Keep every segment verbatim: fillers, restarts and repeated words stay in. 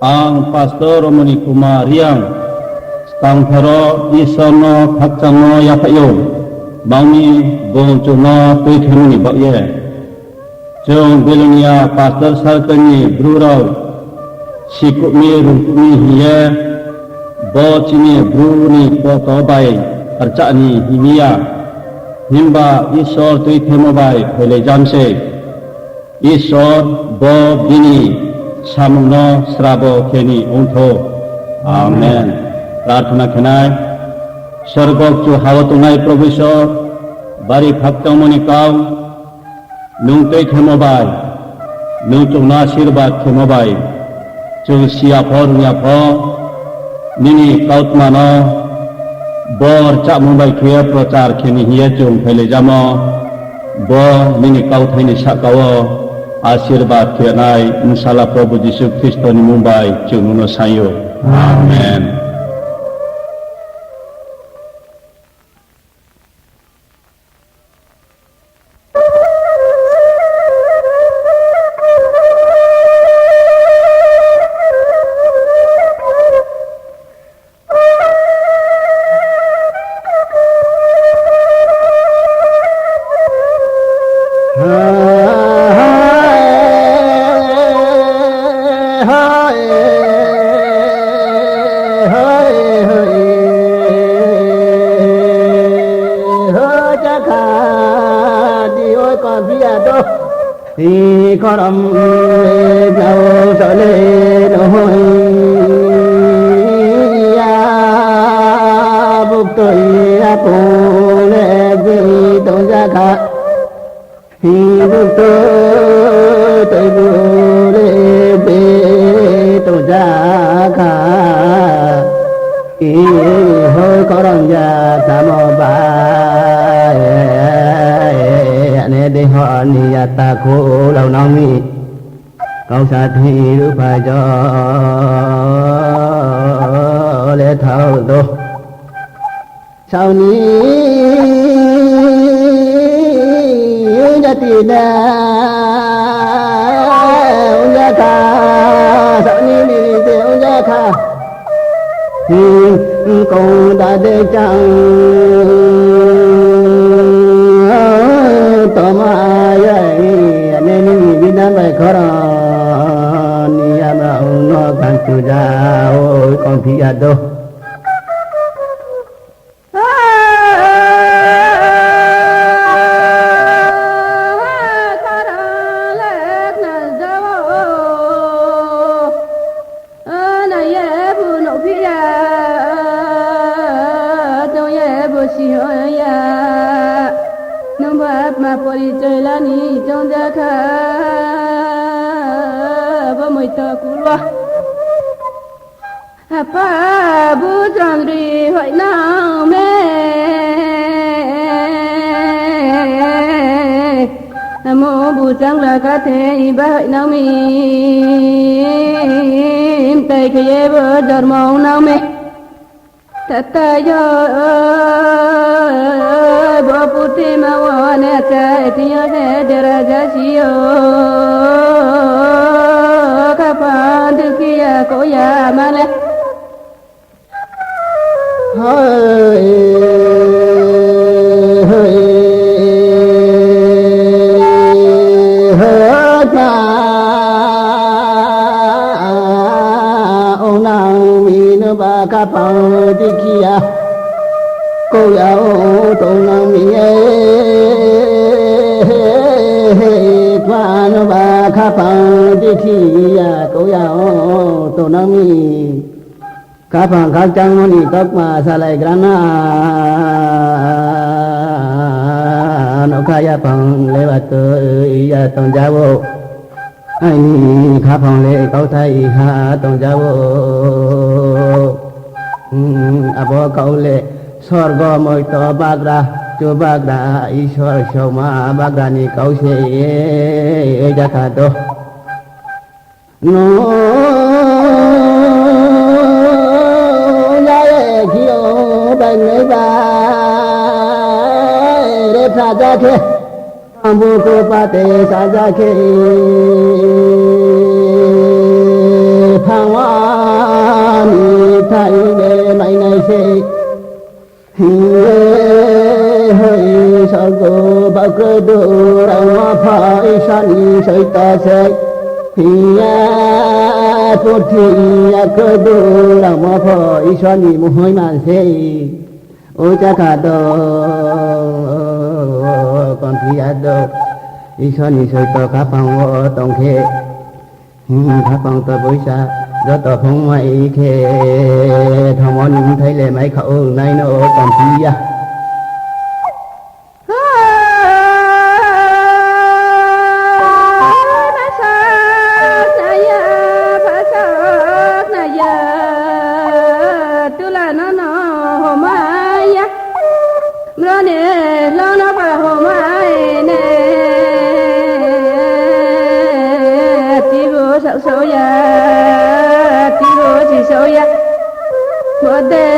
Ang Pastor Romoni Kumar Reang, skangthero Isor no khakchangmo yaphaih ou, bangni bung chung no tuithemo ni baoh ye. Chung Belonia Pastor Circle ni Bru rao sikuh mi rungkuh mi hing ye, bo chini Bru ni poto bai rchah ni hing mi ya, himba Isor tuithemo bai phailai jam se. Isor bo bini samung no srabo khe ni ong thou. Amen. Prarthana khe nai. Sorgo kchuha wo tongnai Probhu Isor, bari khakchangmo ni kau, nung tuithemo bai, nung chung no asirbad khemo bai, chung si ya pho, rung ya pho, nini kautma no bo rchahmung bai khe prochar khe ni hing ye chung phailai jamo, bo nini kauthai ni sahka wo asirbad khe nai, Bsala Probhu Jisu Khristo ni mmung bai chung nung no saing ou. Amen. Khorom nau sole no hoi ya, bukto ya pung le bi tong ja kha. Bukto toi bu le bi tong ja kha. Ihoi khorang ya tamo ba, ane deho ni ya ta khulau nang mi. Kau sa thi rupa jo le thau do. Sauni jati da ong ja kha, sauni ni te ong ja kha. Kong da de chang toma ya, ne ni ni bina bai khorang ni ya ma ong no kan tu ja, o kong phi ya do. Nung bo atma porichoi lani chong ja kha, bo moito kulwa. Apa bu jang ri hoih nang me. Amo bu jang la ka thei ba hoih nang mi. Tai khe ye bo jormo ong nang me. Tata yo bo puti ma wo ne tai ti yo ne dera ja si yo. Kha pha dukhiya ko ya ma le. Hoi, hoi, hoi, pa. Ong nang mi no ba kha pha dukhiya. Ko ya o tong nang mi e. Kma no ba kha pha dukhiya ko ya o tong nang mi. Khaphang khakchangmo ni kautma salaigra na, nokha yaphang le watoi ya tong ja ou. Aini khaphang le kauthai ha tong ja ou. Hmm, abo kau le sorgo moito bagra, chubagra, Isor soma bagra ni kau se ja kha do. Nung ya ye khe o bai nai ba re pha ja khe, ang bu ko pa te sa ja khe, phang wa Ni soito se, hing ya, purthimbi ya khudu rao mo pho Isor ni muhoima se. O chakha do, konphi ya do, Isor ni soito khaphang wo tong khe, hmm, khaphang to boisa, joto phungmai khe, thamo ni bthai le mai kha o nai no konphi ya. Tula no no homaya, bro ni lo no ba homai ne. Tibo saoh saoh ya, tibo si saoh ya. Bode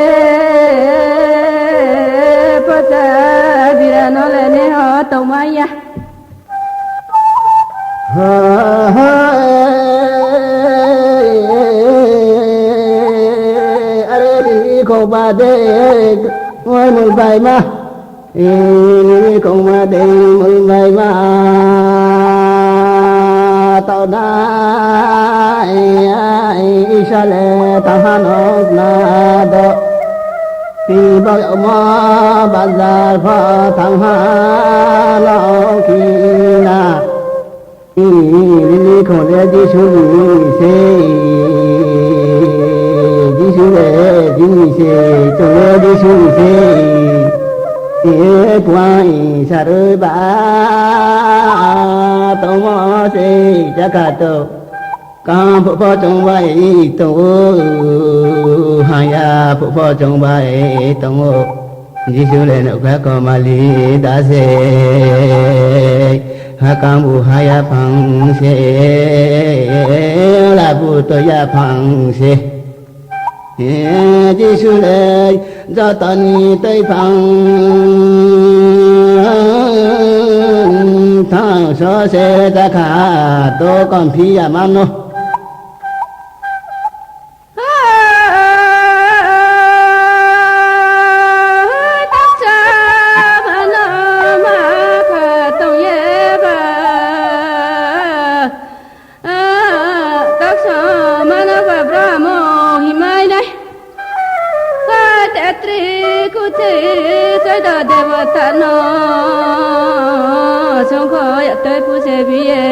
pota bira no le ne ho tongmai ya. Are ri khong ba de, oi mul bai ma. Ri khong ba de, mul bai ma. Tao na, Isale tang ha no na do. Tini bo yagmo bazar pho tang ha no kina. Bini khong le Jisu ni se, Jisu le bini se, chung le Jisu ni se. E kuai sarui ba tongmo se jakha to. Kaham phuh pho chung bai tong ou, hamya phuh pho chung bai tong ou. Jisu le nuhkha ko mali da se, hakang bu haya phang se, labu toya phang se. Jisu le joto ni tuiphang, thanng so se jakha to konphi ya ma no. Taksa mano ma kha tong ye ba. Taksa mano ba bramo himai nai. Ka tetri kuthi soido debota no songkho ya toi puse biye.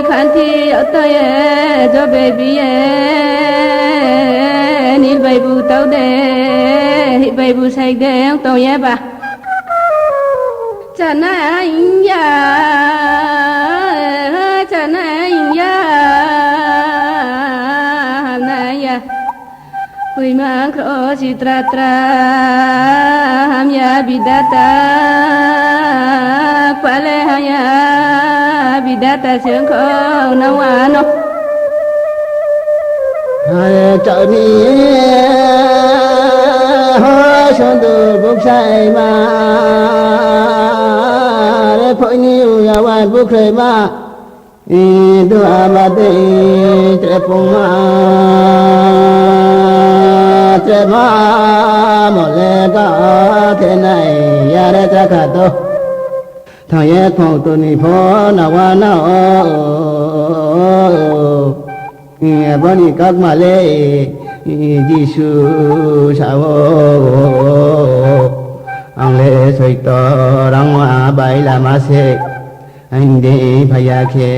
Khanti ya toi ye jobe biye. Nil bai bu tau de, hih bai bu sai de, ang tong ye ba. Chanai ya, chanai ya, hamnai ya. Kuima khro sitra tra, hamya bidata, kpale hamya bidata sengkho nang wano. Hai chau ni ho sondu buksaima, re phoi ni uya wan bukhraima, i dua ma de trepungma, trepma mole ga thenai yare chakha to. Thang ye khong to ni pho na wa na o. Bo ni kakma le Jisu sa o, ang le soito rangma bai lama se, ang de phai ya khe,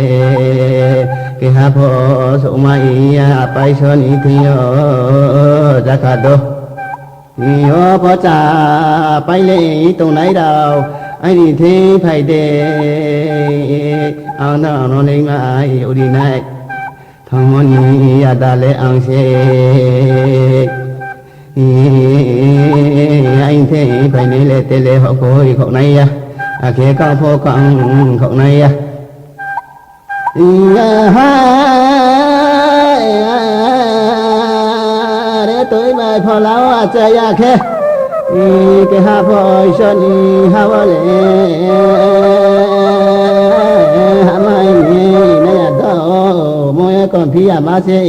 keha pho souhmai ya, Apaisor ni thing yo jakha do. O pho cha pai le tongnai rao, aini thing phai de, ang no, ang no leingmai uri nai. Thangmo ni yada le ang se, aini thing phainai le te le hokhoi khaohnai ya, akhe kang pho kang khaohnai ya. Re toi bai phola wo acha ya khe, keha pho Isor ni ha wo le hamai ni nai ya do, mo ye konphi ya ma se.